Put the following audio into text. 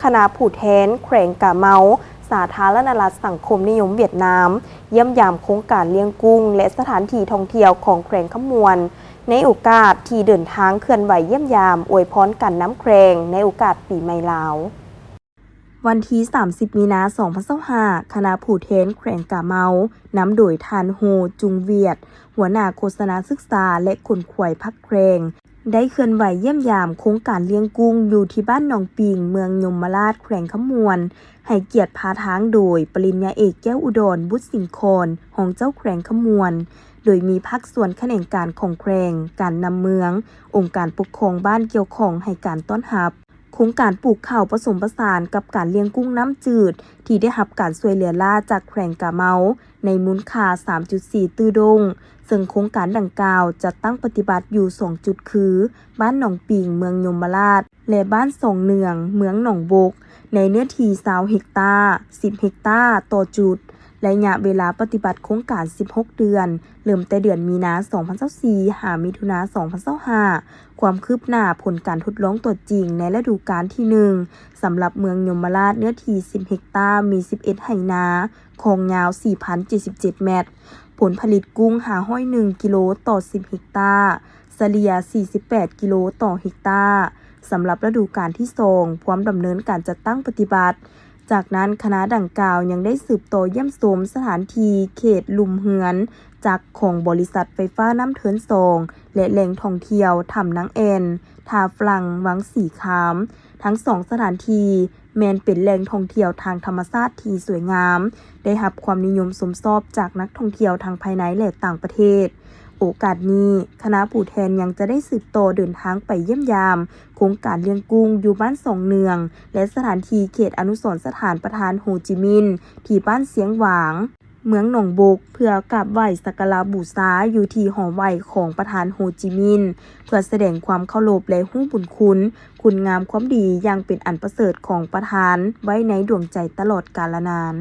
ຄະນະຜູ້ແທນແຂວງກາເມົາ ສາທາລະນະລັດສັງຄົມນິຍົມຫວຽດນາມ ຢ້ຽມຢາມໂຄງການລ້ຽງກຸ້ງ ແລະ ສະຖານທີ່ທ່ອງທ່ຽວຂອງແຂວງຄຳມ່ວນ ໃນໂອກາດທີ່ເດີນທາງເຄື່ອນໄຫວຢ້ຽມຢາມອວຍພອນການນຳແຂວງໃນໂອກາດປີໃໝ່ລາວ. ວັນທີສາມສິບ ມີນາ ສອງພັນຊາວຫ້າ ຄະນະຜູ້ແທນແຂວງກາເມົາ ນຳໂດຍທ່ານ ໂຮ ຈຸງຫວຽດ ຫົວໜ້າໂຄສະນາສຶກສາ ແລະ ຂົນຂວາຍພັກແຂວງ ໄດ້ເຄື່ອນໄຫວຢ້ຽມຢາມໂຄງການລ້ຽງກຸ້ງຢູ່ທີ່ບ້ານໜອງປິງ ເມືອງຍົມມະລາດ ແຂວງຄຳມ່ວນ, ໃຫ້ກຽດພາທາງໂດຍປະລິນຍາເອກ ແກ້ວອຸດອນ ບຸດສິງຄອນ ຮອງເຈົ້າແຂວງຄຳມ່ວນ, ໂດຍມີພາກສ່ວນຂະແໜງການຂອງແຂວງ, ການນຳເມືອງ, ອົງການປົກຄອງບ້ານກ່ຽວຂ້ອງໃຫ້ການຕ້ອນຮັບ. ໂຄງການປູກເຂົ້າປະສົມປະສານກັບການລ້ຽງກຸ້ງນ້ຳຈືດ ທີ່ໄດ້ຮັບການຊ່ວຍເຫຼືອລ້າຈາກແຂວງກາເມົາ ໃນມູນຄ່າ ສາມຈຸດສີ່ ຕື້ດົງ, ເຊິ່ງໂຄງການດັ່ງກ່າວຈັດຕັ້ງປະຕິບັດຢູ່ສອງຈຸດຄື ບ້ານໜອງປິງ ເມືອງຍົມມະລາດ ແລະ ບ້ານສອງເໜືອງ ເມືອງໜອງບົກ ໃນເນື້ອທີ່ ຊາວເຮັກຕາ, ສິບເຮັກຕາຕໍ່ຈຸດ. ໄລຍະເວລາປະຕິບັດໂຄງການ ສິບຫົກເດືອນ, ເລີ່ມແຕ່ເດືອນມີນາ ສອງພັນຊາວສີ່ ຫາ ມິຖຸນາ ສອງພັນຊາວຫ້າ. ຄວາມຄືບໜ້າຜົນການທົດລອງຕົວຈິງໃນລະດູການທີໜຶ່ງ ສຳລັບເມືອງຍົມມະລາດ ເນື້ອທີ່ ສິບເຮັກຕາ, ມີ ສິບເອັດ ໄຮ່ນາ, ຄອງຍາວ ສີ່ພັນເຈັດສິບເຈັດແມັດ, ຜົນຜະລິດກຸ້ງ ຫ້າຮ້ອຍໜຶ່ງ ກິໂລຕໍ່ ສິບເຮັກຕາ, ສະເລ່ຍ ສີ່ສິບແປດ ກິໂລຕໍ່ເຮັກຕາ. ສຳລັບລະດູການທີສອງ ພວມດຳເນີນການຈັດຕັ້ງປະຕິບັດ. ຈາກນັ້ນ ຄະນະດັ່ງກ່າວຍັງໄດ້ສືບຕໍ່ຢ້ຽມຊົມສະຖານທີ່ເຂດລຸ່ມເຮືອນຈັກຂອງບໍລິສັດໄຟຟ້ານ້ຳເທີນສອງ ແລະ ແຫຼ່ງທ່ອງທ່ຽວຖ້ຳນາງແອ່ນ, ທ່າຝຣັ່ງ, ວັງສີຄາມ. ທັງສອງສະຖານທີ່ແມ່ນເປັນແຫຼ່ງທ່ອງທ່ຽວທາງທຳມະຊາດທີ່ສວຍງາມ, ໄດ້ຮັບຄວາມນິຍົມຊົມຊອບຈາກນັກທ່ອງທ່ຽວທັງພາຍໃນ ແລະ ຕ່າງປະເທດ. ໂອກາດນີ້ ຄະນະຜູ້ແທນຍັງຈະໄດ້ສືບຕໍ່ເດີນທາງໄປຢ້ຽມຢາມໂຄງການລ້ຽງກຸ້ງຢູ່ບ້ານສອງເໜືອງ ແລະ ສະຖານທີ່ເຂດອະນຸສອນສະຖານປະທານໂຮຈິມິນ ທີ່ບ້ານຊຽງຫວາງ ເມືອງໜອງບົກ ເພື່ອກາບໄຫວ້ສັກກາລະບູຊາຢູ່ທີ່ຫໍໄຫວ້ຂອງປະທານໂຮຈິມິນ ເພື່ອສະແດງຄວາມເຄົາລົບ ແລະ ຮູ້ບຸນຄຸນ ຄຸນງາມຄວາມດີຢ່າງເປັນອັນປະເສີດຂອງປະທານໄວ້ໃນດວງໃຈຕະຫຼອດກາລະນານ.